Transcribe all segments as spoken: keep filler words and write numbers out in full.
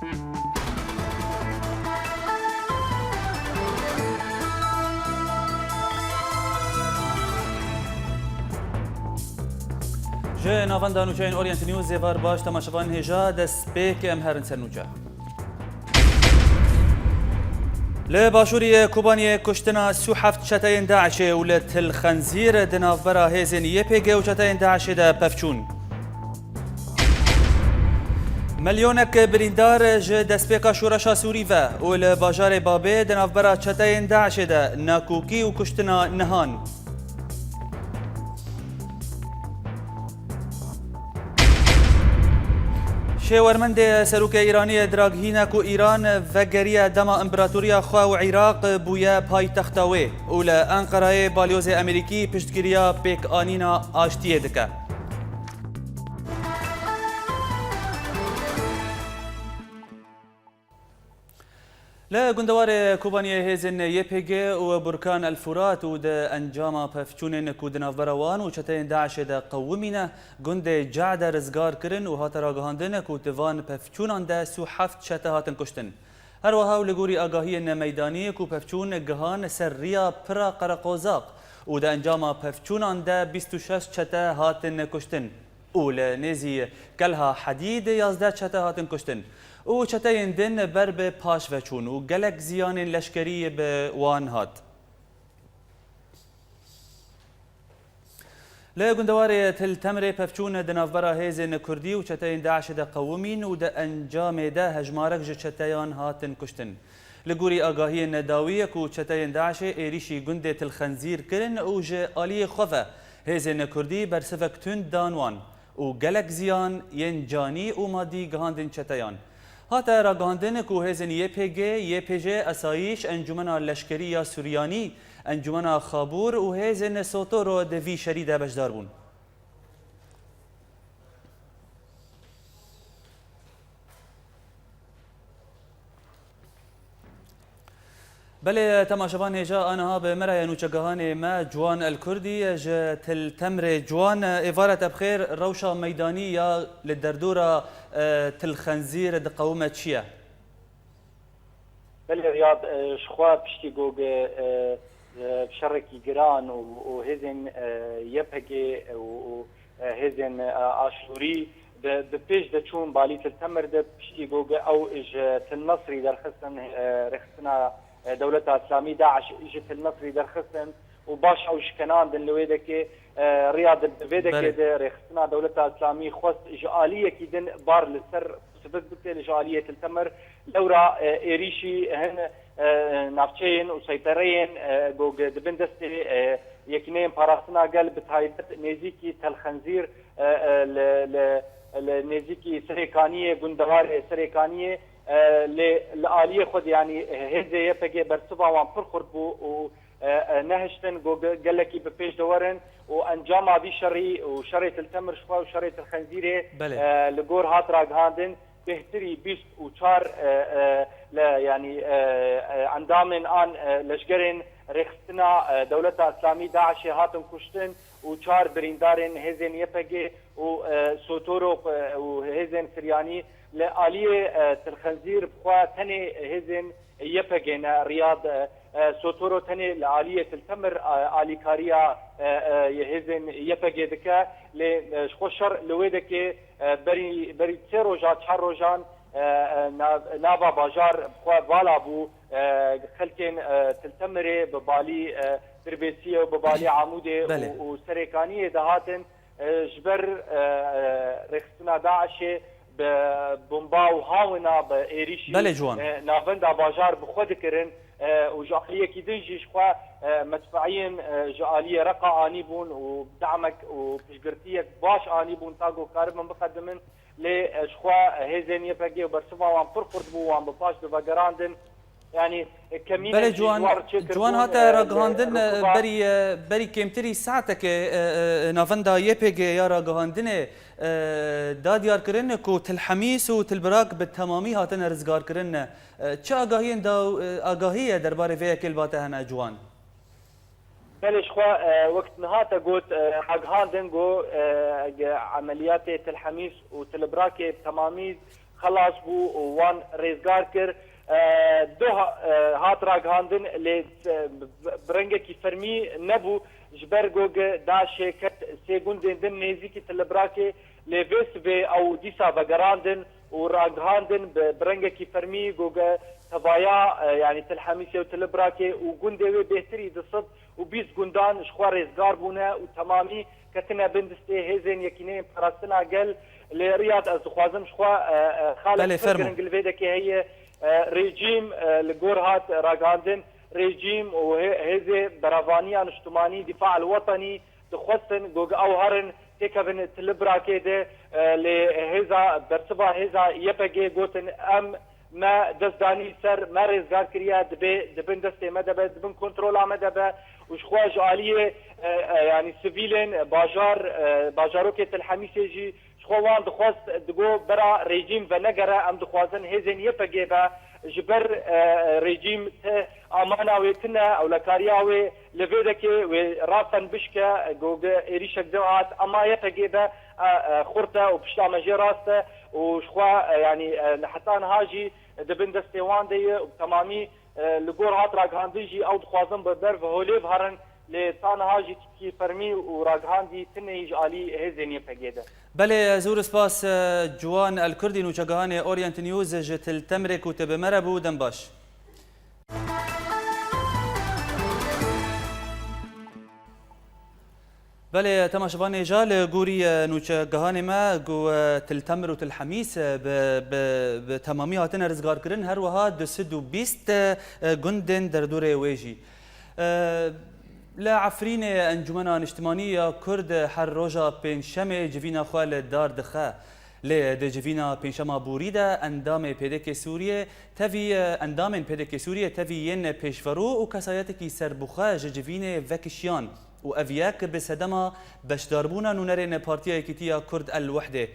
Ji navenda nûçeyên Orient News êvar baş temaşevan hêja destpêk em herin ser nûçe. Li başûrê Kobaniyê kuştina sî û heft çeteyên DAIŞê û li Til Xenzîr di navbera hêzên Y P G û çeteyên DAIŞê de pevçûn. Milyonek birîndar ji destpêka şoreşa Sûrî ve û li bajarê Babê di navbera çeteyên DAIŞê de nakokî û kuştina nihan. Şêwermendê serokê Îranî Draghîne ku Îran vegeriye dema împeratoriya xwe û Iraq bûye paytexta wê û li Enqerayê balyozê Amerîkî piştgiriya pêkanîna aştiyê dike. Li gundewarê Kobaniyê hêzên Y P G û Burkan El Furat û di encama pevçûnên ku di navbera wan û çeteyên DAIŞê de qewimîne, gundê Ceh de rizgar kirin û hate ragihandin ku di van pevçûnan de sî û heft çete hatin kuştin. Her wiha û li gorî agahiyên meydanî ku pevçûn gihan ser riya pira Qereqozaq û di encama pevçûnan de bîst û şeş çete hatin kuştin. û li nêzî Kelha Hedîd yazdeh çete hatin kuştin û çeteyên din ber bi paş ve çûn û gelek ziyanên leşkerî bi wan hat. Li gundewarê Til Temrê pevçûn di navbera hêzên Kurdî û çeteyên DAIŞê de qewimîn û di encamê de hejmarek ji çeteyan hatin kuştin. Li gorî agahiyên dawî ku çeteyên DAIŞê êrîşî gundê Til Xenzîr kirin û ji aliyê xwe ve hêzên Kurdî bersivek tund dan wan û gelek ziyan yên canî û madî gihandin çeteyan. Hate ragihandin ku hêzên Y P G, Y P J, Esayîş, Encûmena Leşkerî ya Suryanî, Encûmena Xabûr û hêzên Sotoro di vî şerî de beşdar bûn. Belê, temaşevan hêja aniha bi me re ye nûçegihanê me Ciwan El Kurdî ji Til Temrê. Ciwan, êvara te bi xêr, rewşa meydanî ya li derdora, e, Til Xenzîr diqewime çi ye? Belê Riyad, e, ji xwe piştî ku, e, e, şerekî giran û, û hêzên, e, Y P G û, û, e, hêzên, e, Aşûrî bi, bi pêş de çûn balî Til Temir de piştî ku ew ji Til Nesrî derxistin, e, rêxistina, e, Dewleta Îslamî, DAIŞ ji Til Nesrî derxistin û baş ew şikenandin li wê dekê, e, riya di, bi vê dekê Belê. de rêxistina Dewleta Îslamî xwest ji aliyekî din bar li ser sivik bike li ji aliyê Til Temir. Lewra, e, êrîşî hin, e, navçeyên û seytereyên, e, ku di bin destê, e, Yekîneyên Parastina Gel bi taybet nêzîkî Tel Xenzîr, e, e, li, li, li nêzîkî Serê Kaniyê, gundewarê Serê Kaniyê, e, lê li aliyê xwe de, yanî hêzê Y P G bersiva wan pir xurt bû û e, e, nehiştin ku ge-, gelekî bi pêş de werin û encama vî şerî û şerê Til Temir ji xwe û şerê Til Xenzîrê, Belê. e, li gor hat ragihandin, bêhtirî bîst û çar, e, e, le, yanî, e, e, endamên an, e, leşgerên rêxistina, e, Dewleta Îslamî DAIŞê hatin kuştin û çar birîndarên hêzên Y P G û, e, Sotoro, e, û hêzên Siryanî li aliyê, e, Til Xenzîr bi xwe tenê hêzên Y P G ne, Riyad, e, e, Sotoro tenê li aliyê Til Temir, e, alîkariya, e, e, yê hêzên Y P G dike, lê, e, ji xwe şer li wê dekê, e, berî, berî sê roja, çar rojan, e, e, nav-, nava bajar bi xwe vala bû, e, xelkên, e, Til Temirê bi balî, e, Dirbêsiyê û bi balî Amûdê û, Belê. û Serêkaniyê dihatin. E, ji ber, e, e, rêxistina DAIŞê bi bomba û hawina, bi êrîşî, Belê, ciwan. e, navenda bajar bi xwe dikirin, e, û ji aliyekî din jî ji xwe, e, medfeiyên, e, ji aliyê Reqa anîbûn û damek û piştgirtiyek baş anîbûn ta ku karibin biqedimin. Lê, e, ji xwe hêzên Y P G û bersiva wan pir xurt bû, wan bi paş divegerandin. Yanî, e, kemînek Belê, jî ciwan, ji wan re çêkiribûn, ciwan hate e, ragihandin, li e, rûkuba berî, e, berî kêmtirî saetekê, e, e, navenda Y P G ya ragihandinê, e, da diyarkirin ku Til Hemîs û Til Birak bi temamî hatine rizgarkirin. E, çi agahiyên da, e, agahî ye derbarê vê yekê li ba te hene, ciwan? Belê, ji xwe, e, wek niha te got, e, ragihandin ku, e, ge-, emeliyatê Til Hemîs û Til Birakê bi temamî xelas bû û wan rêzgar kir. E, du ha-, e, hat ragihandin, lê, e, bi rengekî fermî nebû, ji ber ku DAIŞê ket sê gundên din nêzîkî Tilibrakê, lê vê sibê ew dîsa vegerandin û ragihandin bi, bi rengekî fermî ku tevaya, e, yanî Tilhemîsê û Tilibrakê û gundê wê bêhtirî du sed û bîst gundan ji xwe rêzgar bûne û temamî ketine bin destê hêzên Yekîneyên Parastina Gel. Lê Riyad, ez dixwazim ji xwe, e, e, xalê Belê, fermo. Giring li vê dekê heye, e, rejîm, e, li gor hat ragihandin, rejîm û hê-, hêzê berevaniya niştimanî, Difa el Wetenî, dixwestin ku ew herin têkevin Tilibrakê de, e, lê hêza, bersiva hêza Y P G gotin, em me dest danî ser, me rêzgar kiriye, dibê di bin destê me de be, di bin kontrola me de be û ji xwe ji aliyê, e, e, yanî sivîlên bajar, e, bajarokê Tilhemîsê jî ji xwe wan dixwest, digo bera rejîm venegere, em dixwazin hêzên Y P G be, ji ber, e, rejîm ti amana wê tune, ewlekariya wê li vê dekê wê rasten bişke, ku êrîşek di hat, ema Y P G be, e, e, xurt e û pişta me jê rast e û ji xwe, e, yanî, e, heta niha jî di bin destê wan de ye û bi temamî, e, li gor hat ragihandin jî ew dixwazin bi ber ve holê biherin, lê ta niha jî tiştekî fermî û ragihandî tune yî ji alî hêzên Y P G de. Belê, zor spas, e, Ciwan El Kurdî, nûçegihanê Orient News ji Til Temrê ku tu bi me re bû, dem baş. Belê, temaşevanê ja li gorî, e, nûçegihanê me ku, e, Til Temr û Til Hemîs, e, bi, bi, bi temamî hatine rizgarkirin, her wiha du sed û bîst, e, gundên derdorê wê jî. E, Li Efrînê Encûmena Niştimanî ya Kurd her roja Pêncşemê civîna xwe li dar dixe. Lê di civîna Pêncşema borî de endamê P D K Sûriyê tevî, endamên P D K Sûriyê tevî yên pêşverû û kesayetekî serbixwe ji civînê vekişiyan û ev yek bi sedema beşdarbûna nûnerên Partiya Yekîtiya Kurd El Wehdê.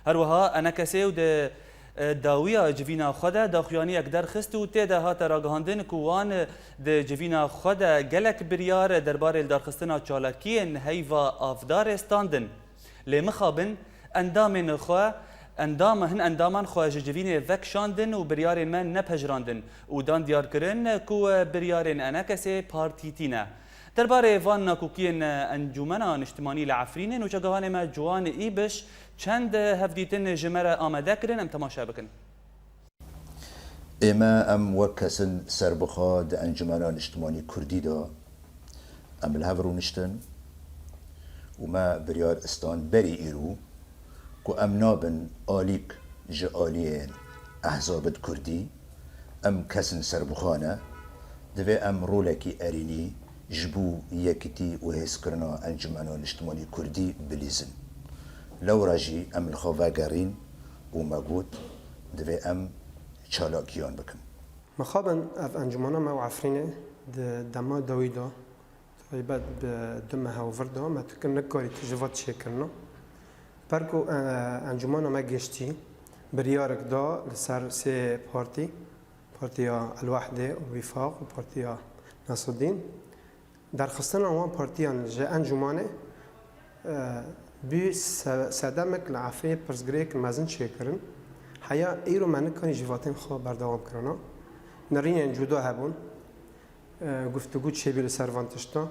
Her wiha ENKSê û di, e, dawiya civîna xwe de daxuyaniyek derxist û tê de hate ragihandin ku wan, e, di civîna xwe de gelek biryar derbarê lidarxistina çalakiyên heyva avdarê standin. Lê mixabin endamên xwe, endam, hin endaman xwe ji civînê vekişandin û biryarên me nepejirandin û dan diyarkirin ku, e, biryarên ENKSê partîtî ne. Derbarê van nakokiyên Encûmena Niştimanî li Efrînê nûçegihanê me Ciwan Îbiş çend hevdîtin ji me re amade kirin, em temaşe bikin. Ême em wek kesin serbixwe di Encûmena Niştimanî Kurdî de em li hev rûniştin û me biryar stand berî îro ku em nabin alîk ji aliyên ehzabid kurdî, em kesin serbixwe ne, divê em rolekî erênî ji bo yekîtî û hêzkirina Encûmena Niştimanî Kurdî bilîzin. Lewra jî em li xwe vegerîn û me got, divê em çalakiyan bikin. Mixabin ev encûmena me û Efrînê di dema dawî de, taybet bi du meha û vir de, me tu nikarî tişt ji va çêkirina. Ber ku, e, encûmena me giştî biryarek da li ser sê partî, Partiya El Wehdê û Wîfaq û Partiya Nasreddîn. Derxistina wan partiyan ji encûmanê, e, bû se-, sedemek li Efrînê pirsgirêk mezin çêkirin. Heya îro me nikarî ji vatên xwe berdewam kirina. Nerînên cuda hebûn. E, guftûgû çêbî li ser van tiştan.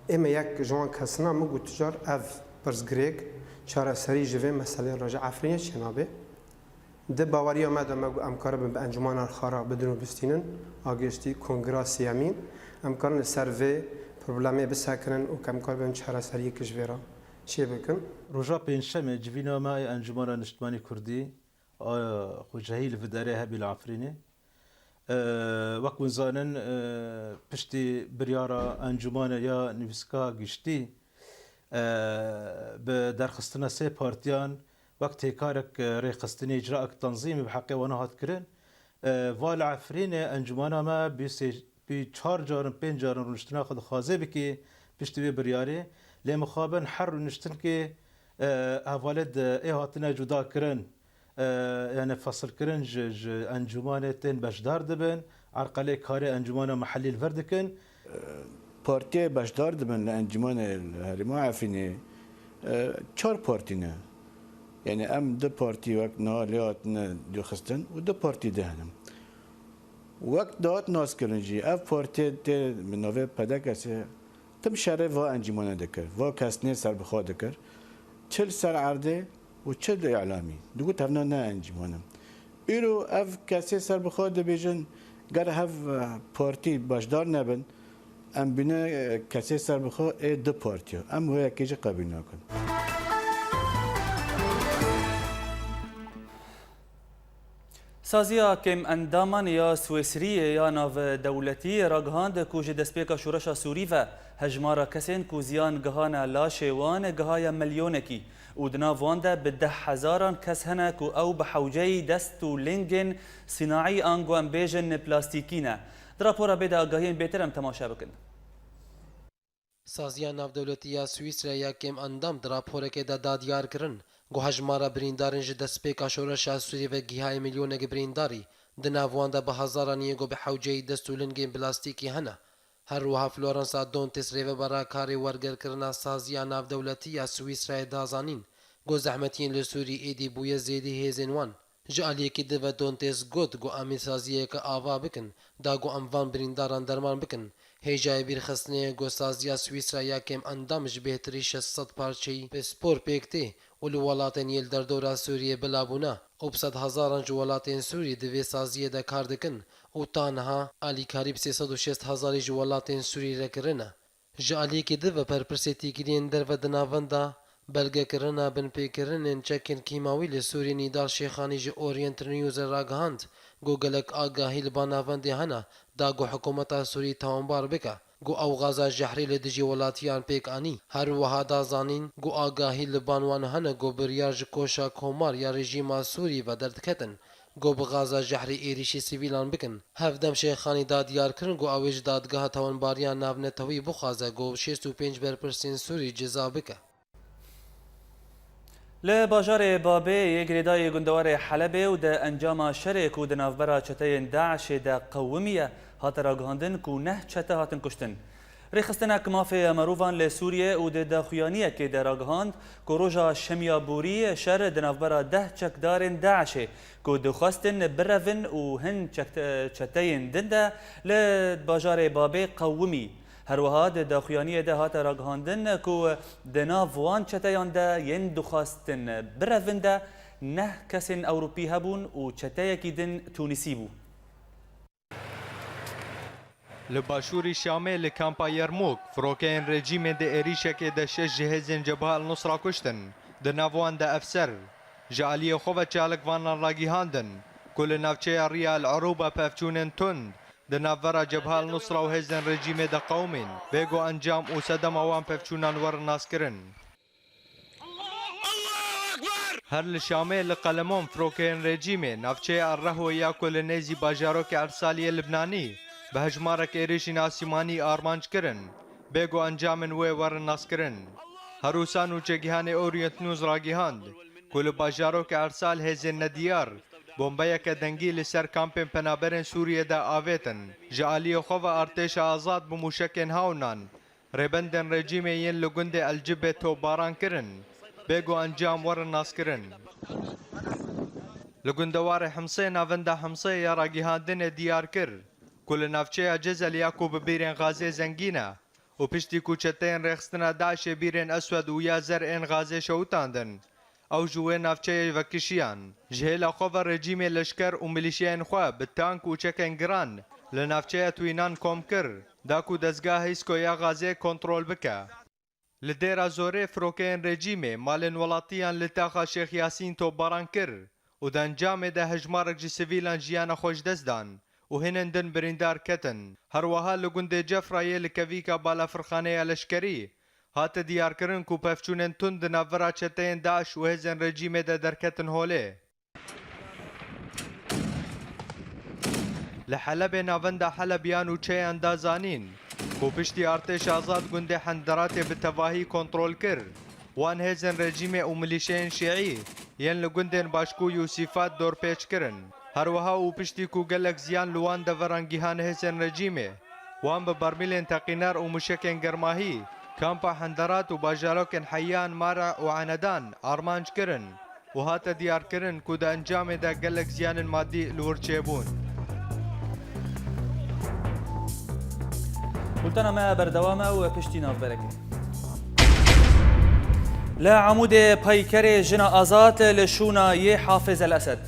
Ê me yek ji wan kesina min got, tu car ev pirsgirêk çareserî ji vê meselê re ji Efrînê çênabe. Di baweriya me de me got, em karibin bi encûmana xwe re bidin û bistînin, a giştî kongra sêyemîn, em karin li ser vê problemê bisekinin û em karibin çareseriyek ji vê re çêbikin. Roja Pêncşemê civîna me ya Encûmana Niştimanî Kurdî, a xwecehî li vê derê hebî li Efrînê. E, wek hûn zanin, e, piştî biryara encûmanê ya nivîska giştî, e, bi derxistina sê partiyan wek têkarek, e, rêxistinê, îcraek tenzîmî bi heqê wana hat kirin. E, va li Efrînê encûmana me bî sê, bî çar carin, pênc carin rûniştina xwe dixwaze bikî piştî vê biryarê. Lê mixabin her rûniştinkê, e, hevalê di ê hatine cuda kirin. E, yani fesilkirin ji, ji encûmanê tên beşdar dibin, erqelê karê encûmana mehellî li vir dikin. Partiyê beşdar dibin li encûmanê li herêma Efrînê, e, çar partî ne. Yani em du partî wek niha lê hatine dûxistin û du partî di hene. Wek dihat naskirin jî, ev partiyê tê bi navê P D K'ê tim şerê va encîmane dikir, va kesnê serbixwe dikir, çi li ser erdê û çi di îlamî. Digot hevna ne encîman in. Îro ev kesê serbixwe dibêjin, ger hev, e, partî beşdar nebin, em bîne, e, kesê serbixwe ê du partiya. Em wê yekê jî qebûl nakin. Saziya kêmendaman ya Swêsriyê ya navdewletî ragihand ku ji destpêka şoreşa Sûrî ve hejmara kesên ku ziyan gihane laşê wan gihaye milyonekî û di nav wan de bi deh hezaran kes hene ku ew bi hewceyî dest û lingên sînaî ango em bêjin plastîkî ne. Di rapora bê de agahiyên bêtir em temaşe bikin. Saziya Navdewletî ya Swîsreyê ya kêmendam di raporekê de da diyar kirin ku hejmara birîndarên ji destpêka şoreşa Sûrî ve gihayê milyonek birîndarî, di nav wan de bi hezaran yê ku bi hewceyî dest û lingên plastîkî hene. Her wiha Florensa Dontes, rêvebera karê wergerkirina Saziya Navdewletî ya Swîsreyê da zanîn ku zehmetiyên li Sûrî êdî bûye zêdî hêzên wan. Ji aliyekî din ve Dontes got ku em ê saziyeke ava bikin, da ku em van birîndaran derman bikin. Hêjayê bîrxistinê ye ku saziya Swîsra ya kêmendam ji bêhtirî şeş sed parçeyî pispor pêk tê û li welatên yê li derdora Sûriyê bila bûne û bi sed hezaran ji welatên Sûrî di vê saziyê de kar dikin û ta niha alîkarî bi sê sed û şêst hezarî ji welatên Sûrî re kirine. Ji aliyekî din ve berpirsê têkiliyên derve di navenda belgekirina binpêkirinên çekên kîmawî li Sûriyê Nîdar Şêxanî ji Orient News re ragihand ku gelek agahî li ba navendê hene da ku hikûmeta Sûrî tawanbar bike ku ew gaza jehrî li dijî welatiyan pêk anî. Her wiha da zanîn ku agahî li ban wan hene ku biryar ji koşa komar ya rejîma Sûrî ve derdiketin ku bi gaza jehrî êrîşî sivîlan bikin. Hevdem Şêxanî da diyar kirin ku ew ê ji dadgeha tawanbariya navnetewî bixwaze ku şêst û pênc berpirsên Sûrî ceza bike. Li bajarê Babê yê girêdayî gundewarê Helebê û di encama şerê ku di navbera çeteyên DAIŞê de qewimiye, hate ragihandin ku neh çete hatin kuştin. Rêxistinek mafê mirovan li Sûriyê û di daxuyaniyekê de ragihand ku roja şemiya borî şer di navbera deh çekdarên DAIŞê ku dixwestin birevin û hin çekte-, çeteyên din de li bajarê Babê qewimî. Her wiha di daxuyaniyê de hate ragihandin ku di nav wan çeteyan de yên dixwestin birevin de neh kesên Ewropî hebûn û çeteyekî din Tûnisî bû. Li başûrî Şamê li kampa Yermûk, firokeyên rejîmê di êrîşekê de şeş ji hêzên Cebha El Nusra kuştin, di nav wan de efser. Ji aliyê xwe ve çalakvanan ragihandin ku li navçeya Riya El Erûba pevçûnên tund di navbera Cebha El Nusra û hêzên rejîmê de qewimîn, bê ku encam û sedema wan pevçûnan werin naskirin. Her li Şamê li Qelemon firokeyên rejîmê navçeya Rehwê ya ku li nêzî bajarokê Ersaliyê Libnanî bi hejmarek êrişîn asîmanî armanc kirin, bê ku encamên wê werin naskirin. Her wisa nûçegihanê Orient News ragihand ku li bajarokê Ersal hêzên nediyar bombeyeke dengî li ser kampên penaberên Sûriyê de avêtin. Ji aliyê xwe ve artêşa azad bi mûşekên hawnan rêbendên rejîmê yên li gundê El Cibê topbaran kirin, bê ku encam werin naskirin. Li gundewarê Himsê navenda Himsê ya ragihandinê diyar kir ku li navçeya Cezel ya ku bi bîrên Xazê zengîn e û piştî ku çeteyên rêxistina DAIŞê bîrên Eswed û ya zer ên Xazê şewitandin, ew ji wê navçeyê vekişiyan. Ji hêla xwe ve rejîmê leşker û milîşyayên xwe bi tank û çekên giran li navçeya Twînan kom kir, da ku dezgeha Hîsko ya Xazê kontrol bike. Li Dêra Zorê firokeyên rejîmê malên welatiyan li taxa Şêx Yasîn topbaran kir û di encamê de hejmarek ji sivîlan jiyana xwe ji dest dan û hinên din birîndar ketin. Her wiha li gundê Cefrayê li kevîka balafirxaneya leşkerî hate diyarkirin ku pevçûnên tund di navbera çeteyên DAIŞ û hêzên rejîmê de derketin holê. Li Helebê navenda Heleb ya nûçeyan da zanîn ku piştî artêşa azad gundê Henderatê bi tevahî kontrol kir, wan hêzên rejîmê û milîşeyên şîî yên li gundên Başkû û Sîfat dorpêç kirin. Her wiha û piştî ku gelek ziyan li wan deveran gihane hêzên rejîmê, wan bi bermîlên teqîner û mûşekên germahî kampa Henderat û bajarokên Heyan, Mara û Enedan armanc kirin. û hate diyarkirin ku di encamê de gelek ziyanên madî li wir çêbûn. Bultena me berdewam e û piştî navberekê. Li Amûdê peykerê Jina Azad li şûna yê Hafiz El Esed.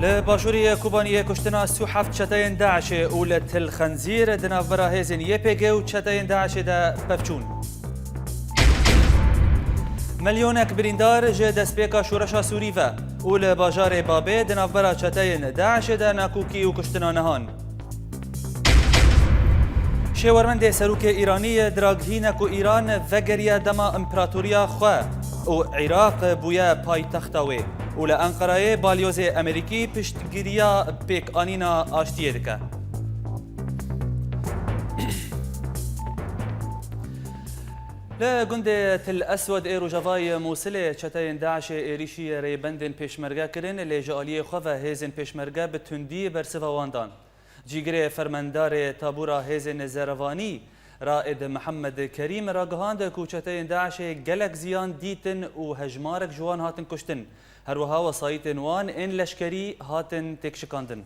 Li başûrê Kobaniyê kuştina sî û heft çeteyên DAIŞê û li Til Xenzîr di navbera hêzên Y P G û çeteyên DAIŞê de pevçûn. Milyonek birîndar ji destpêka şoreşa Sûrî ve û li bajarê Babê di navbera çeteyên DAIŞê de nakokî û kuştina nehan. Şêwermendê serokê Îranî di ragihîne ku Îran vegeriye dema împeratoriya xwe û Iraq bûye paytexta wê û li Enqerayê balyozê Amerîkî piştgiriya pêkanîna aştiyê dike. Li gundê Til Eswed ê rojavayê Mûsilê çeteyên DAIŞê êrîşî rêbendên pêşmerge kirin, lê ji aliyê xwe ve hêzên pêşmerge bi tundî bersiva wan dan. Cîgirê fermendarê Tabûra Hêzên Zerevanî, Raed Mihemed Kerîm ragihand ku çeteyên DAIŞê gelek ziyan dîtin û hejmarek ji wan hatin kuştin. Her wiha wesayîtên wan ên leşkerî hatin têkşikandin.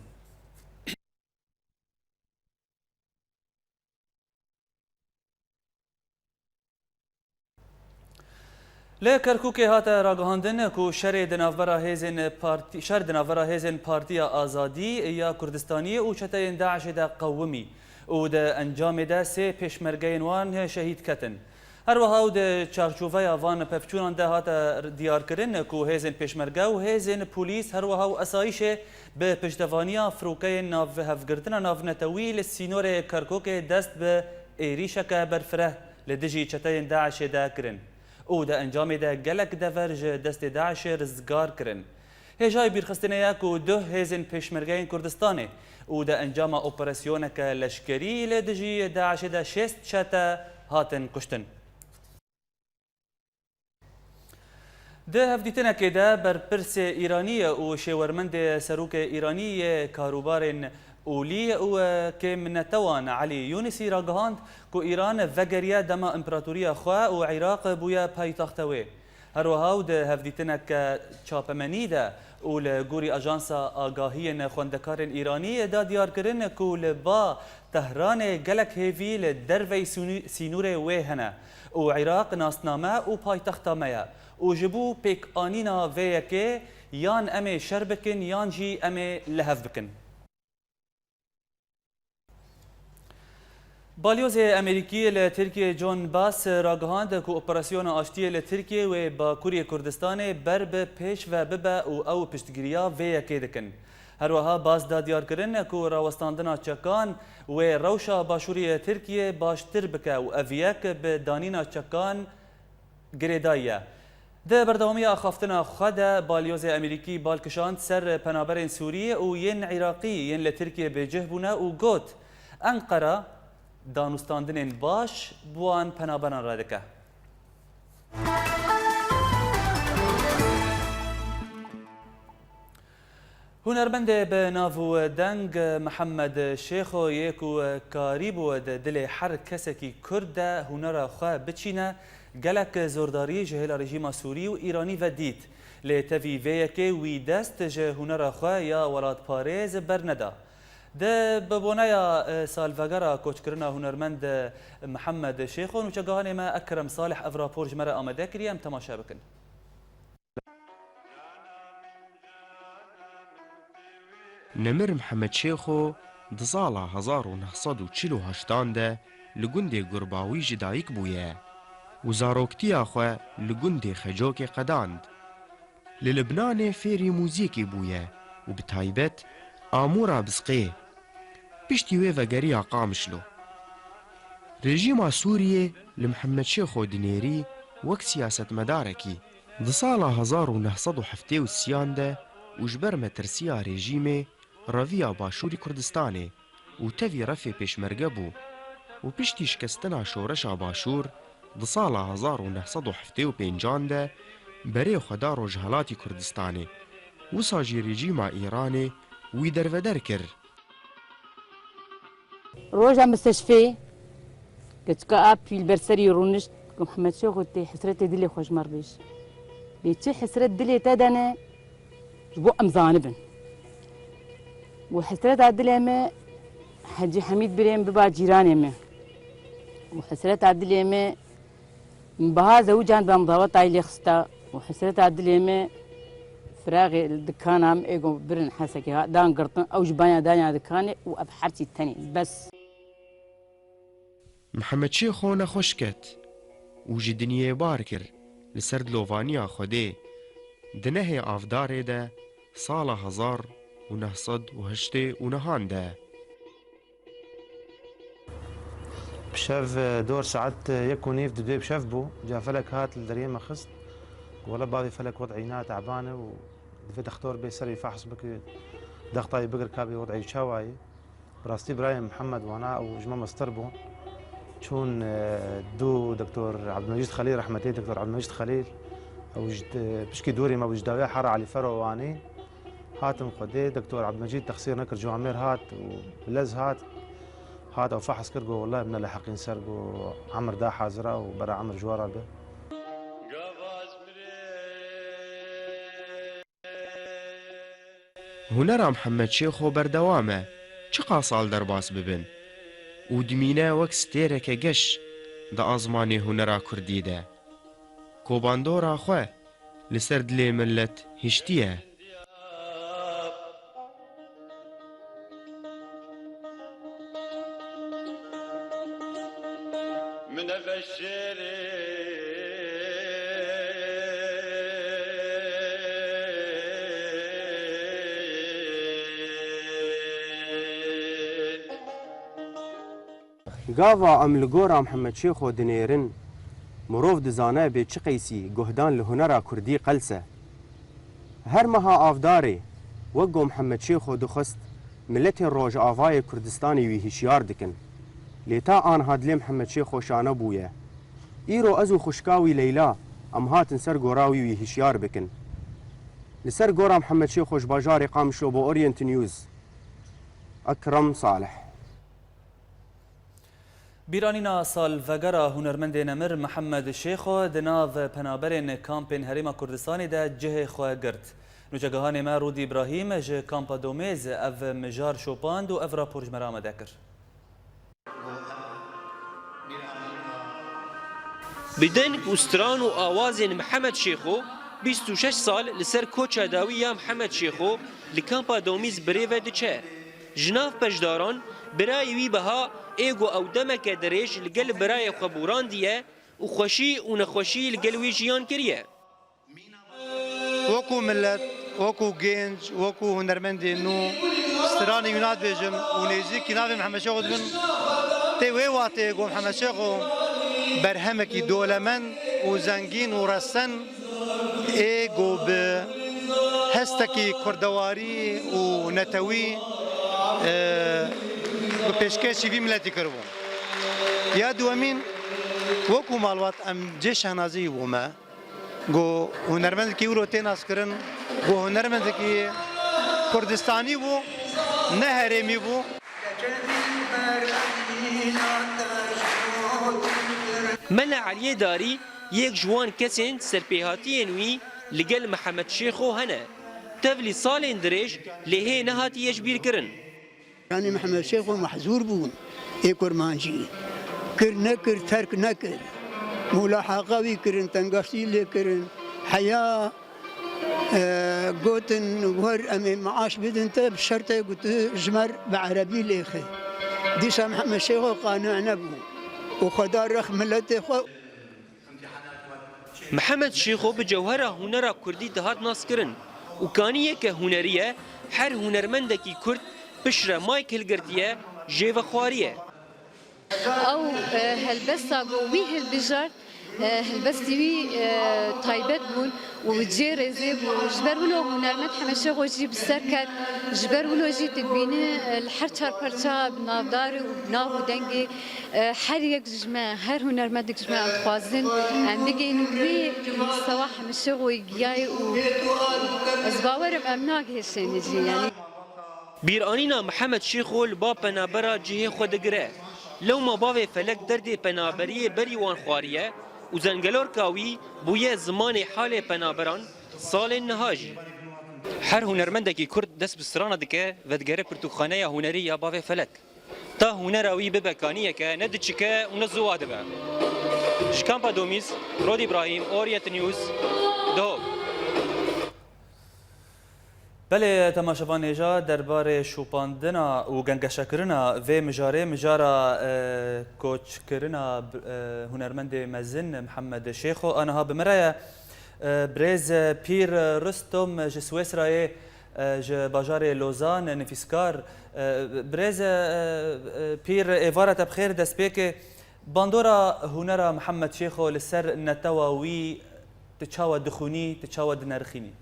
Li Kerkûkê hate ragihandin ku şerê di navbera hêzên partî-, şer di navbera hêzên Partiya Azadî ya Kurdistaniyê û çeteyên DAIŞê de qewimî û di encamê de sê pêşmergeyên wan şehîd ketin. Her wiha û di çarçoveya van pevçûnan de hate diyarkirin ku hêzên pêşmerge û hêzên polîs her wiha û esayîşê bi piştevaniya firokeyên navhevgirtina navnetewî li sînorê Kerkûkê dest bi êrîşeke berfireh li dijî çeteyên DAIŞê de kirin û di encamê de gelek dever ji destê DAIŞê rizgar kirin. Hêjayî bîrxistinê ye ku duh hêzên pêşmergeyên Kurdistanê û di encama operasyoneke leşkerî li dijî DAIŞê de şêst çete hatin kuştin. Di hevdîtinekê de berpirsê Îranî û şêwermendê serokê Îranî yê karûbarên olî û kêmnetewan Elî Yûnisî ragihand ku Îran vegeriye dema împeratoriya xwe û Iraq bûye paytexta wê. Her wiha û di hevdîtineke çapemenî de û li gorî Ajansa Agahiyên Xwendekarên Îranî da diyarkirin ku li ba Tehranê gelek hêvî li derveyî sînû-, sînorê wê hene û Iraq nasname û paytexta me ye û ji bo pêkanîna vê yekê yan em ê şer bikin yan jî em ê li hev bikin. Balyozê Amerîkî li Tirkiyê John Bass ragihand ku operasyona aştiyê li Tirkiyê wê Bakurê Kurdistanê ber bi pêş ve bibe û ew piştgiriya vê yekê dikin. Her wiha Bass da diyarkirin ku rawestandina çekan wê rewşa başûrê Tirkiyê baştir bike û ev yek bi danîna çekan girêdayî ye. Di berdewamiya axaftina xwe de balyozê Amerîkî bal kişand ser penaberên Sûriyê û yên Iraqî yên li Tirkiyê bêcih bûne û got, Enqera danûstandinên baş bi wan penaberan re dike. Hunermendê bi nav û deng Mihemed Şêxo yê ku karîbû di dilê her kesekî Kurd de hunera xwe biçîne, gelek zordarî ji hêla rejîma Sûrî û Îranî ve dît. Lê tevî vê yekê wî dest ji hunera xwe ya welatparêz berneda. Di biboneya, e, salvegera koçkirina hunermend, e, Mihemed Şêxo, nûçegihanê me Ekrem Salih ev rapor ji me re amade kiriye, em temaşe bikin. Nemir Mihemed Şêxo di sala hezar û neh sed û çil û heştan de li gundê Gurbawî ji dayik bûye û zaroktiya xwe li gundê Xecokê qedand. Li Libnanê fêrî muzîkê bûye û bi taybet Amûra Bizqê. Piştî wê vegeriya Qamişlo. Rejîma Sûriyê li Mihemed Şêxo dinêrî wek siyasetmedarekî. Di sala hezar û neh sed û heftê û sêyan de û ji ber metirsiya rejîmê reviya Başûrî Kurdistanê û tevî refê pêşmerge bû û piştî şikestina şoreşa Başûr di sala hezar û neh sed û heftê û pêncan de berê xwe da Rojhelatî Kurdistanê. Wisa jî rejîma Îranê wî derveder kir. Roja misteşfê, keçika ap wî li ber serî rûnişt, ku Mihemed Şêxo tê hesretê dilê xwe ji me re bêj. Lê çi hesret dilê te de ne, ji bo em zanibin. Û hesreta dilê me Hecî Hemîd birê min biba cîranê me. Û hesreta dilê me Min biha zewicand bam dawetayî lê xista û hesreta dilê me firaxê li dikana min ê got birin hesekê ha dan girtin ew ji banya danya dikanê û ev herçî tenê bes. Mihemed Şêxo nexweş ket û ji dinyê bar kir li ser dilovaniya Xwedê di nehê Avdarê de sala hezar û neh sed û heştê û nehan de. Bi şev, e, dor saet, e, yek û nîv di duyê bi şev bû. Ca felek hat li deriyê me xist. Wele bavê felek wed'î na teban e û divê dextor bê serê fehs bike, dextayê bigir ka bê wed'î çawa ye. Bi rastî birayê Mihemed wana û ji me mestir bû. Çûn, e, dû Doktor Ebdulmecîd Xelîl, rehmetê Doktor Ebdulmecîd Xelîl, ew ji, pişkî dorê me bû ji dawiya Hera Elî Fero wanî. Hatim Xwedê, Doktor Ebdulmecîd texsîr nekir, ciwamêr hat û bi lez hat. Hat ew fehs kir, got, "Wele em ne li heqîn ser," got, "Emir da hazira û bera emir ji we re be." Hunera Mihemed Şêxo berdewam e, çiqas sal derbas bibin û dimîne wek stêreke geş di azmanê hunera kurdî de. Kobandora xwe li ser dilê milet hiştiye. Gava em li gora Mihemed Şêxo dinêrin, mirov dizane bê çi qeysî guhdan li hunera kurdî qels e. Her meha Avdarê, wek ku Mihemed Şêxo dixwest, miletên Rojavayê Kurdistanê wî hişyar dikin. Lê ta aniha dilê Mihemed Şêxo şane bûye. Îro ez û xwişka wî Leyla em hatin ser gora wî wî hişyar bikin. Li ser gora Mihemed Şêxo ji bajarê Qamişlo bo Orient News, Ekrem Salih. Bîranîna salvegera hunermendê nemir Mihemed Şêxo di nav penaberên kampên Herêma Kurdistanê de cihê xwe girt. Nûçegihanê me Rûdî Îbrahîm ji kampa Domêz ev mijar şopand û ev rapor ji me re amade kir. Bi deng û stran û awazên Mihemed Şêxo, bîst û şeş sal li ser koça dawî ya Mihemed Şêxo li kampa Domîz birê ve diçe. Ji nav beşdaran, birayê wî biha ê ku ew demeke dirêj li gel birayê xwe borandiye û xweşî û nexweşî li gel wî jiyan kiriye. Wekû milet, wekû gênc, wekû hunermendên nû, stranê wî nadibêjim û nêzîkî navê Mihemed Şêxo dibin. Tê wê wateyê ku Mihemed Şêxo berhemekî dolemend û zengîn û resen Ê ku bi hestekî kurdewarî û netewî, e, bi pêşkêşî vî miletî kiribû. Ya duwemîn, wekû malbat em cê şehnazî bûme. Ku hunermendekî wilo tê naskirin, ku hunermendekî Kurdistanî bû, ne herêmî bû. Mela Eliyê Darî yek ji wan kesên serpêhatiyên wî li gel Mihemed Şêxo hene. Tevlî salên dirêj lê hê nehatiye jibîrkirin. Yanî Mihemed Şêxo mehzûr bûn ê kurmancî. Kir nekir, terk nekir. Mulahaqa wî kirin, tengaştî lê kirin. Heya e, gotin, wer em ê meaş bidin te, bi şertê ku tu ji me re bi erebî lêxe. Dîsa Mihemed Şêxo qane nebû û xwe da rex miletê xwe. Mihemed Şêxo bi cewhera hunera kurdî dihat naskirin û kaniyeke hunerî ye, her hunermendekî kurd piştre mayk hilgirtiye, jê vexwariye. Ew e, helbesta ku wî hilbijart, e, helbestî wî e, taybet bûn û cê rêzê bû. Ji ber wilo hunermend Hemed Şêxo jî bi ser ket. Ji ber wilo jî tu dibînî e, li her çar perça bi navdar û bi nav û dengê e, her yek ji me, her hunermendek ji me em dixwazin em bigihînin wî mistewa Hemed Şêxo wî giyayê û ez bawer im em nagihişêne jî yanî. Bîranîna Mihemed Şêxo li ba penabera cihê xwe digire. Lewma bavê Felek derdê penaberiyê berî wan xwariye û zengelorka wî bûye zimanê halê penaberan salên niha jî. Her hunermendekî kurd dest bi strana dike, vedigere pirtûkxaneya hunerî ya bavê Felek. Ta hunera wî bibe kaniyeke ne diçike û ne ziwa dibe. Ji kampa Domîz, Rod Îbrahîm, Orient News, Duhok. Belê temaşevan hêja derbarê şopandina û gengeşekirina vê mijarê, mijara e, koçkirina e, hunermendê mezin Mihemed Şêxo a niha bi me re ye. E, birêz Pîr Ristom ji Swêsrayê, e, ji bajarê Lozan, nivîskar. E, birêz e, e, Pîr êvara te bi xêr destpêkê. Bandora hunera Mihemed Şêxo li ser netewa wî tu çawa dixwînî, tu çawa dinerixînî?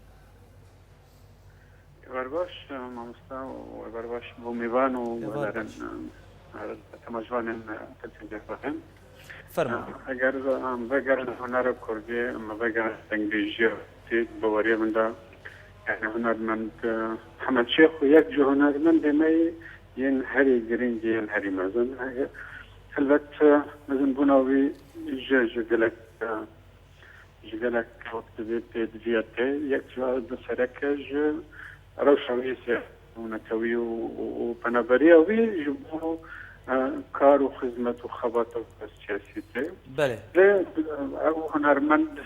Êvar baş mamosta û êvar baş bo mêvan û guhdarên temaşvanên televîzyonê xwe. Fermo. Eger em vegerin hunera kurdî, em vegerin dengbêjiya kurdî, bi baweriya min de, yani hunermend Hemed Şêx û yek ji hunermendê me yên herî girîng yên herî mezin. Helbet mezinbûna wî ji, ji gelek ji gelek wek divê pêdiviya te yek cihaz bi sereke ji rewşa wî siyasî û netewî û, û, û penaberiya wî ji bo e, kar û xizmet û xebata siyasî te. Belê. Lê ew hunermend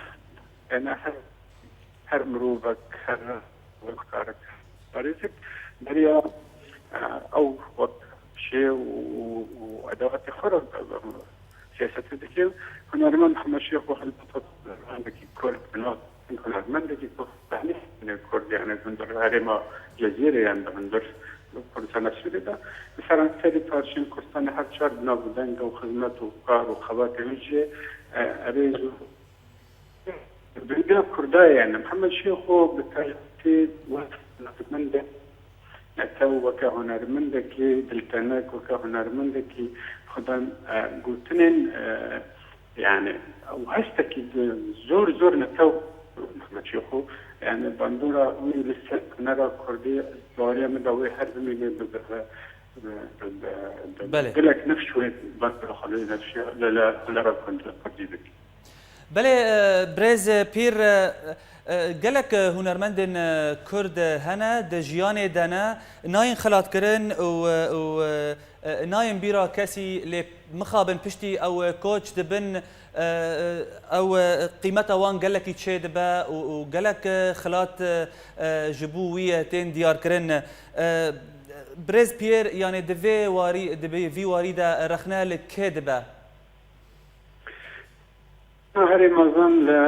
yani her, her mirovek, her wextarek parêzik beriya e, ew wek şê û, û, û edewatê xwe re siyasetê dike. Hunermend Mihemed Şêx û helbet hunermendekî Kurd bi nav hunermendekî Kurd, yanî Kurd, yani hundir herêma Cezîrê yan di hundir Kurdistana Sûriyê de, li seranserî parçeyên Kurdistanê her çar bi nav û deng û xizmet û kar û xebatê wî jî e, erêz û Bi vî Kurda yani Mihemed Şêxo bi taybetî wek hunermendek netew, weke hunermendekî diltenek, weke hunermendekî xwedan e, gotinên e, yani ew hestekî zor zor netew Mihemed Şêxo yani bandora wî li ser hunera kurdî baweriya min de wê her bimîne bi bi bi bi bi bi Belê. Gelek nifş wê bandora xwe li nifşiya li li hunera kurdî bike. Belê, e, birêz Pîr, e, e, gelek, e, hunermendên, e, Kurd, e, hene, di jiyanê de ne, nayên xelatkirin û, e, û, e, e, nayên bîra kesî, lê mixabin piştî ew, e, koç dibin, e, e, ew, e, qîmeta wan gelekî çêdibe û, û gelek, e, xelat, e, e, ji bo wî, e, tên diyarkirin. E, birêz Pîr, yanî di vê warî, di vê, vî warî de rexne li kê dibe? Herê mezin li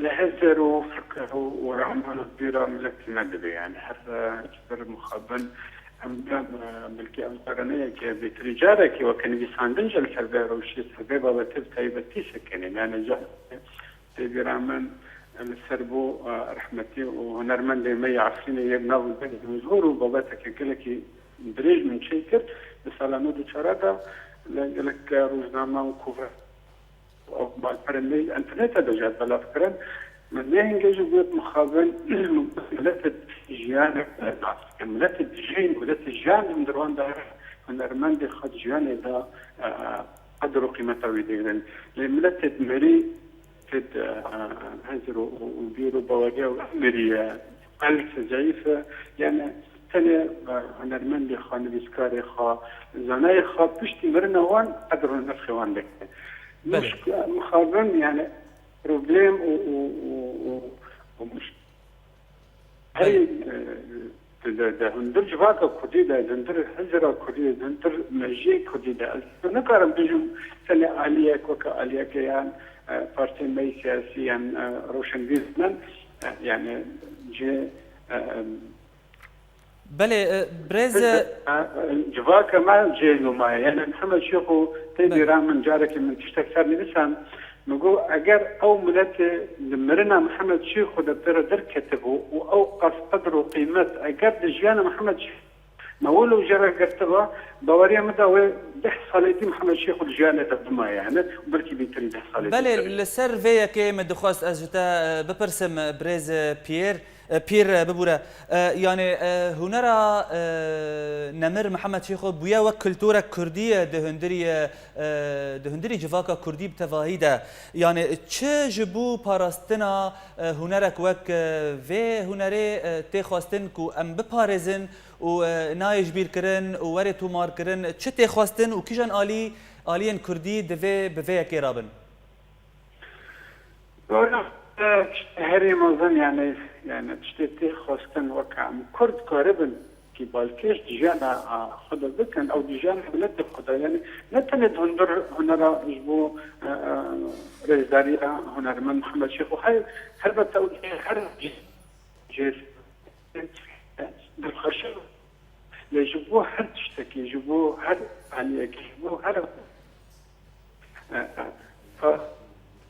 li hizir û fikir û û rehman û bîra miletî nedibe, yani her e, ji ber mixabin em de e, belkî em caraneyekê bêtirî carekê weke nivîsandin jî li ser vê rewşê, ser vê babetê bi taybetî sekinîn. Yani ca tê bîra min Li ser bo, e, rehmetî û hunermendê me yê Efrînê yê bi nav û dengê mijûl û babeteke gelekî dirêj min çêkir. Di sala nod û çar de li gelek rojname û kover û malperên me yê înterneta de jî hat belav kirin. Min ne hingê jî got mixabin miletê jiyanek nas dikin. Miletê dijîn, miletê jiyan hundirwan de hunermendê xwe di jiyanê de, e, qedir û qîmeta wî digirin. Lê miletê mirî, tê di, e, hizir û, û, û bîr û baweriya wî mirî ye, qelb zeyîf e. Yani tenê, e, hunermendê xwe, nivîskarê xwe, zanayê xwe piştî mirina wan qedir û nirxê wan dike. Belê. Muşk-, mixabin yani problem û, û, û, û, û muşk-, Hey, Belê. e, di, di, di hundir civaka kurdî de, di hundir hizira kurdî de, di hundir mejiyê kurdî de, ez nikarim bijim tenê aliyek weke aliyeke yan, e, partiyên me yê siyasî yan, e, roşenbîr min, e, yani cê, e, Belê, e, birêz, e, e, e, civaka me cê nûmaye. Yani Mihemed Şêxo tê Belê. bîra min, carekê min tiştek ser nivîsand, min got, eger ew miletê li mirina Mihemed Şêxo de pê re derketibû û ew qas qedir û qîmet, eger di jiyana Mihemed Şêxo me wilo jê re girtiba, baweriya min da wê deh salê dî Mihemed Şêxo di jiyanê de bimaye, yani, û belkî bîtirî deh salê Belê, dî. li ser vê yekê min dixwest ez ji te, e, bipirsim, e, birêz, e, Pîr, e, Pîr, e, bibûre. E, yani, e, hunera, e, nemir Mihemed Şêxo bûye wek kulturek kurdî, e, di hundirî, e, e, di hundirî civaka kurdî bi tevahî de. Yani, çi ji bo parastina, e, hunerek wek, e, vê hunerê, e, tê xwestin ku em biparêzin û, e, nayê ji bîr kirin û were tûmar kirin, çi tê xwestin û kîjan alî, aliyên kurdî divê bi vê yekê rabin? Doğru. E, işte herî mezin yani, yani işte tê xwestin weke em Kurd karibin ki balkêş dijana, a, xwe de bikin, ew dijana mileta xwe de, yani ne tenê di hundir hunera ji bo, e, e, rêzdariya hunermend Mihemed Şêxo, hey, helbet ew her cih-, cih-, dilxweşe. Lê ji bo her tiştekî, ji bo her aliyekî, ji bo her, e, e, fa-,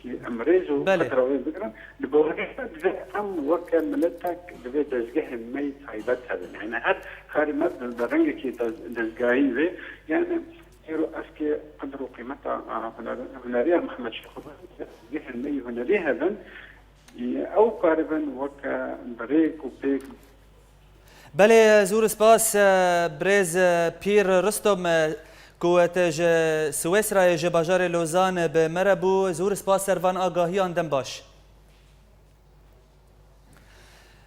ki em rêz û Belê. qedra wê bigirin, li bawerî me divê em weke miletek divê dezgehên me yê taybet hebin. Yani her karê me bi, bi rengekî dez-, dezgahî wê. Yani îro ez kê qedr û qîmeta, a, huner-, huneriya Mihemed Şêxo dezgehên me yê hunerî hebin, ew karibin weke bi rêk û pêk Belê, zûr spas, e, birêz, e, Pîr Ristom, e, ku te ji Swêsrayê, ji bajarê Lozan, e, bi me re bû. Zûr spas ser van agahiyan, dem baş.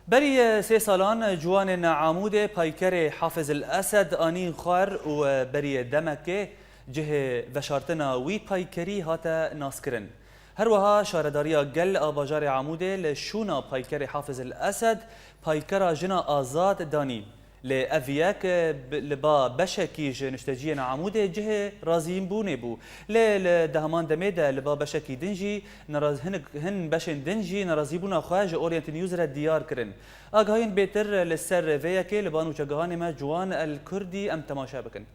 Berî, e, sê salan, e, ciwanên Amûdê paykerê Hafiz el Esed anîn xwar û, e, berî demekê cihê veşartina wî paykerî hate naskirin. Her wiha Şaredariya Gel a bajarê Amûdê li şûna paykerê Hafiz el Esed paykera jina azad danî. Lê ev yek, e, bi, li ba beşekî ji nişteciyên Amûdê cihê razîbûnê bû. Lê li di heman demê de li ba beşekî din jî neraz-, hinik, hin beşên din jî nerazîbûna xwe ji Orient News re diyar kirin. Agahiyên bêtir li ser vê yekê li ba nûçegihanê me Ciwan El Kurdî em temaşe bikin.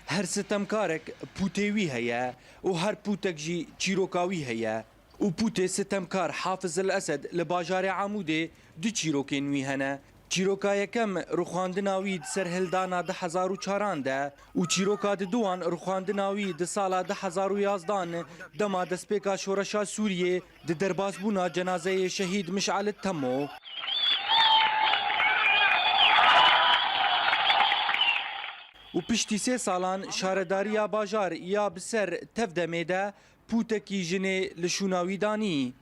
Her sitemkarek pûtê wî heye û her pûtek jî çîroka wî heye. Û pûtê sitemkar Hafiz El Esed li bajarê Amûdê du çîrokên wî hene. Çîroka yekem rûxandina wî di serhildana du hezar û çaran de û çîroka diduwan rûxandina wî di sala du hezar û yazdan dema destpêka şoreşa Sûriyê di derbasbûna cenazeyê şehîd Mişal Temo. Û piştî sê salan şaredariya bajar ya bi ser tev demê de pûtekî jinê li şûna wî danî.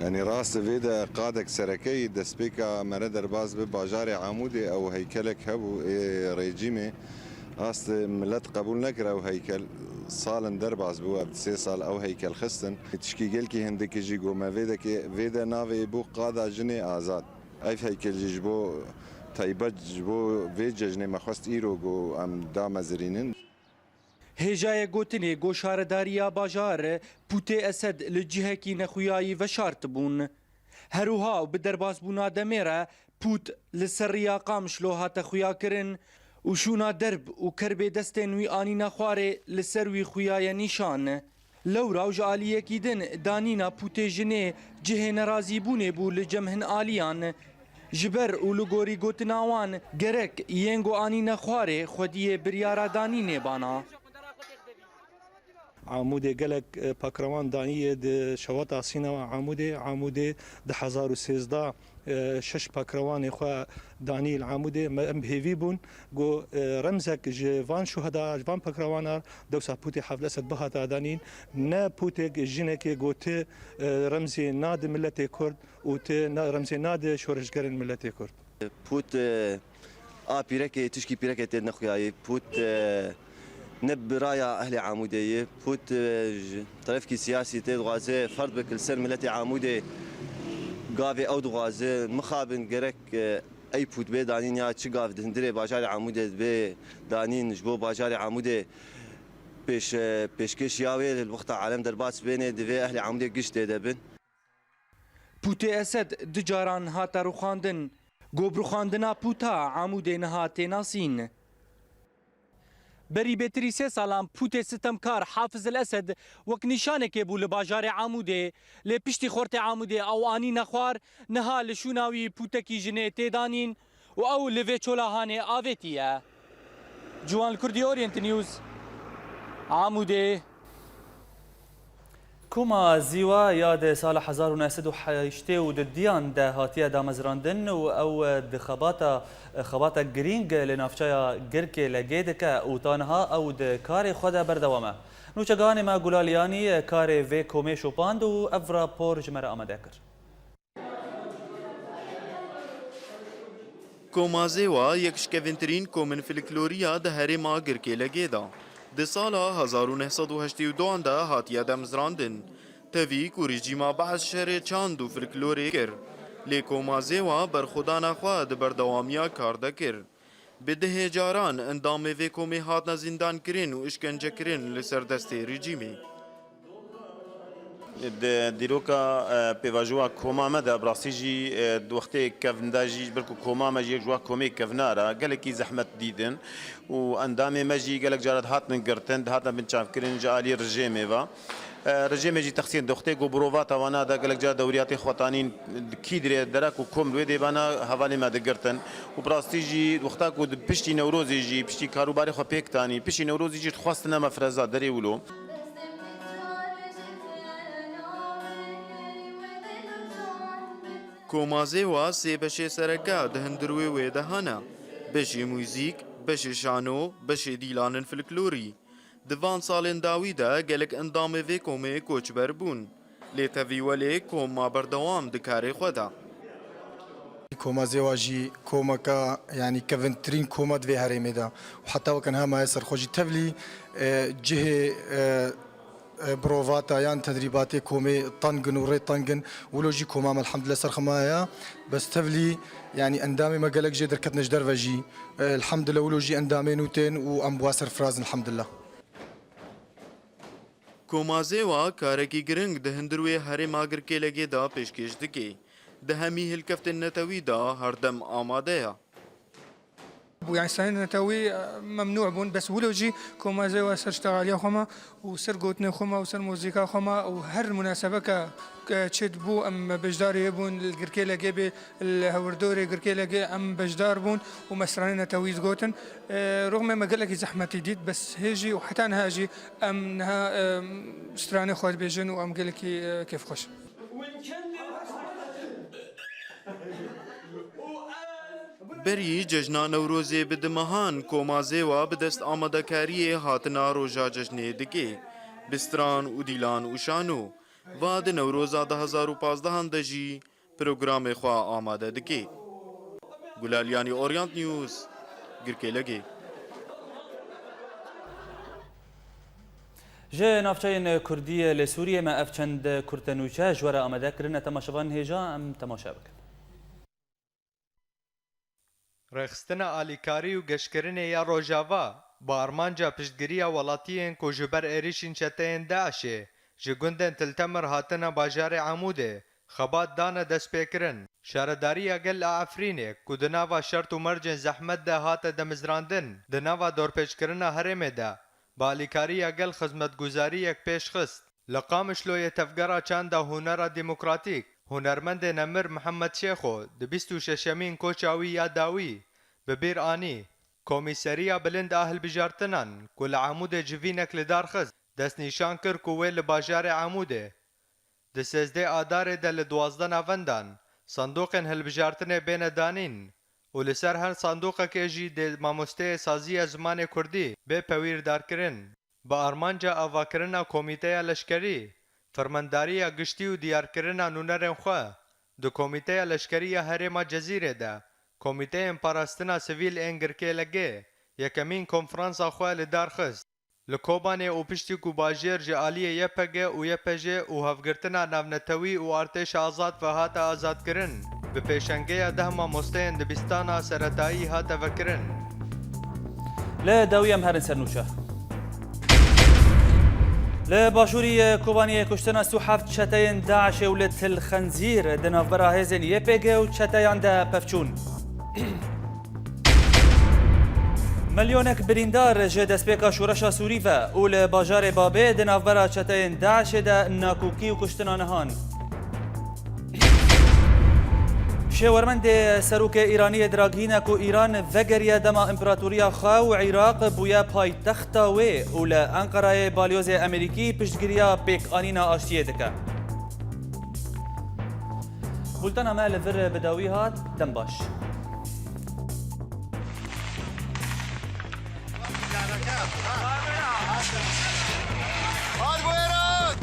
Yanî rast e, vê de qadek sereke yî destpêka mere derbas bi bajarê Amûdê ew heykelek hebû ê rejîmê. Rast e, milet qebûl nekir ew heykel. Salin derbas bû, ev sê sal ew heykel xistin. Tişkî gelkî hindikî jî got me vê dekê, vê de navê bû qada jinê azad. Ev heykel jî ji bo taybet, ji bo vê cejnê me xwest îro got em damezirînin. Hêjayê gotinê got şaredariya bajar pûtê Esed li cihekî nexuyayî veşartibûn. Her wiha û bi derbasbûna demê re pût li ser riya Qamişlo hate xuyakirin û şûna derb û kerbê destên wî anîne xwarê li ser wî xuyaye nîşan. Lewra û ji aliyekî din danîna pûtê jinê cihê nerazîbûnê bû li cem hin aliyan. Ji ber û li gorî gotina wan gerek yên ku anîne xwarê xwediyê biryara danînê bana. Amûdê gelek, e, pakrewan daniyê di şewata sînema Amûdê. Amûdê du hezar û sêzdeh, e, şeş pakrewanê xwe danî li Amûdê. Me, em bi hêvî bûn ku, e, remzek ji van şuheda, ji van pakrewana dewsa pûtê Hafid Esed bihata danîn. Ne pûtek jinekê ku ti, e, remzê nadi miletê Kurd û ti na, remzê nadi şoreşgerên miletê Kurd. Pût, e, a pîrekê, tişkî pîrekê tê nexuyayî. Pût, e, ne bi raya ehlê Amûdê ye. Pût, e, ji terefkî siyasî tê dixwaze ferd bike li ser miletê Amûdê. Gavê ew dixwaze mixabin gerek, e, ey pût bê danîn ya çi gav di hundirê bajarê Amûdê bê danîn ji bo bajarê Amûdê pêş, e, pêşkêş ya wê li wexta alem derbas bênê divê ehlê Amûdê giş tê de bin. Pûtê Esed du caran hate rûxandin. Go bi rûxandina pûta Amûdê niha tê nasîn. Berî bêtirî sê salan pûtê sitemkar Hafiz El Esed wek nîşanekê bû li bajarê Amûdê, lê piştî xortê Amûdê ew anîne xwar, niha li şûna wî pûtekî jinê tê danîn û ew li vê çola hanê avêtî ye. Ciwan Kurdî, Orient News, Amûdê. Koma Zîwa ya di sala hezar û neh sed û heştê û dudiyan de hatiye damezrandin û ew di xebata, xebata girîng li navçeya Girkê Legê dike û ta niha ew di karê xwe de berdewam e. Nûçeganê me Gulal Yanî karê vê komê şopand û ev rapor ji me re amade kir. Koma Zêwa yek ji kevintirîn komên filiklorî ya di herêma Girkê Legê de. Di sala hezar û neh sed û heştê û du de hatiye demizrandin. Tevî ku rejîma Be'es şerê çand û filiklorê kir, lê Koma Zêwa berxwedana xwe di berdewamiya kar de kir. Bi dehê caran endamê vê komê hatine zîndankirin û îşkencekirin li ser destê rejîmê. Di dîroka, e, pêvajoya koma me de bi rastî jî, e, di wextê kevn de jî, ji ber ku koma me jî yek ji wa komê kevnar e, gelekî zehmet dîtin û endamê me jî gelek cara dihatin girtin, dihatin binçavkirin ji alî rejêmê ve. E, rejêmê jî texsîn di wextê ku bi rovata wana de gelek cara dewriyatê xwe tanîn, di kî dirê dere ku kom li wê dê bana hevalê me digirtin û bi rastî jî wexta ku di piştî Newrozê jî, piştî karûbarê xwe pêk tanî, piştî Newrozê jî dixwestine mefreza derê wilo. Koma Zêwa sê beşê sereke di hundirwê wê de hene, beşê muzîk, beşê şano, beşê dîlanên filiklorî. Di van salên dawî de gelek endamê vê komê koçber bûn. Lê tevî welê kom ma berdewam di karê xwe de. Koma Zêwa jî komeke, yanî kevintirîn koma di vê herêmê de û heta weke niha maye ser xwe jî. Tevlî, e, cihê, e, e, birovata yan tedrîbatê komê teng in û rê teng in. Wilo jî koma me elhamdulillah ser xwe maye ya. Bes tevlî, yanî endamê me gelek jê derketine ji derve jî. E, elhamdulillah wilo jî endamê nû tên û em bi wa serfiraz in elhamdulillah. Koma Zêwa karekî giring di hundirwê herêma Girkêlegê de pêşkêş dike. Di hemî hilkeftên netewî de herdem amade ye. Bû, yanî stranên netewî, e, memnû bûn, bes wilo jî Koma Zêwa ser ştexaliya xwe me û ser gotinê xwe me û ser muzîka xwe me û her munasebeke, e, çêdibû em beşdarê wê bûn, li Girkêlegê bê, li Hewirdorê Girkêlegê em beşdar bûn û me stranên netewî digotin. E, rûxmê me gelekî zehmetî dît, bes hê jî û heta niha jî em niha, e, stranê xwe dibêjin û em gelekî, e, kêfxweş in. Berî cejna Newrozê bi du mehan Koma Zêwa bi dest amadekariyê hatina roja cejnê dike, bi stran û dîlan û şano. Va di Newroza du hezar û pazdehan de jî programê xwe amade dike. Gulal Yanî, Orient News, Girkêlegê. Ji navçeyên Kurdî li Sûriyê me ev çend kurte nûçe ji we re amade kirine. Temaşevan hêja em temaşe bikin. Rêxistina alîkarî û geşkirinê ya Rojava bi armanca piştgiriya welatiyên ku ji ber êrişên çeteyên DAIŞê ji gundên Til Temir hatine bajarê Amûdê xebat dane destpêkirin. Şaredariya gel a Efrînê ku di nava şert û mercên zehmet de hate demizrandin, di nava dorpêçkirina herêmê de bi alîkariya gel xizmetguzariyek pêş xist. Li Qamişloyê Tevgera Çanda Hunera Demokratîk, hunermendê nemir Mihemed Şêxo di bîst û şeşemîn koça wî ya dawî bi bîr anî. Komîseriya Bilind a Hilbijartinan ku li Amûdê civînek li dar xist, destnîşan kir ku wê li bajarê Amûdê di sêzdeh Adarê de li duwazdeh navendan sandoqên hilbijartinê bêne danîn û li ser her sandoqekê jî dê mamosteyê saziya zimanê kurdî bê pewîrdarkirin. Bi armanca avakirina Komîteya Leşkerî, Fermandariya Giştî û diyarkirina nûnerên xwe, di Komîteya Leşkerî ya Herêma Cezîrê de Komîteyên Parastina Sivîl ên Girkê L G yekemîn konferansa xwe li dar xist. Li Kobanê û piştî ku bajêr ji aliyê Y P G û Y P J û Hevgirtina Navnetewî û Artêşa Azad ve hate azadkirin, bi pêşengeya deh mamosteyên dibistana seretayî hate vekirin. Li dawî em herin ser nûçe. Li başûrî Kobaniyê kuştina sî û heft çeteyên DAIŞê û li Til Xenzîr di navbera hêzên Y P G û çeteyan de pevçûn. Milyonek birîndar ji destpêka şoreşa Sûrî ve û li bajarê Babê di navbera çeteyên DAIŞê de nakokî û kuştina nihan. Şêwermendê serokê Îranî yê diragihîne ku Îran vegeriye dema împeratoriya xwe û Iraq bûye paytexta wê û li Enqerayê balyozê Amerîkî piştgiriya pêkanîna aştiyê dike. Bultena me li vir bi dawî hat. Dem baş. Hadi buyurun.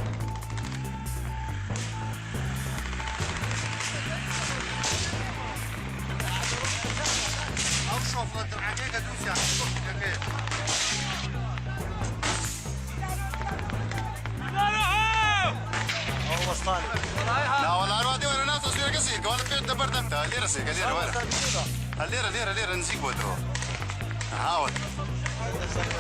Ew şofla dirhekê ke dûsiya. Na wala her watê were nasa sûreke sê, kewal pê de berdem ta. Lêre sê, lêre were. Ha, lêre, lêre, lêre, nizîk bû diro. Ha, were.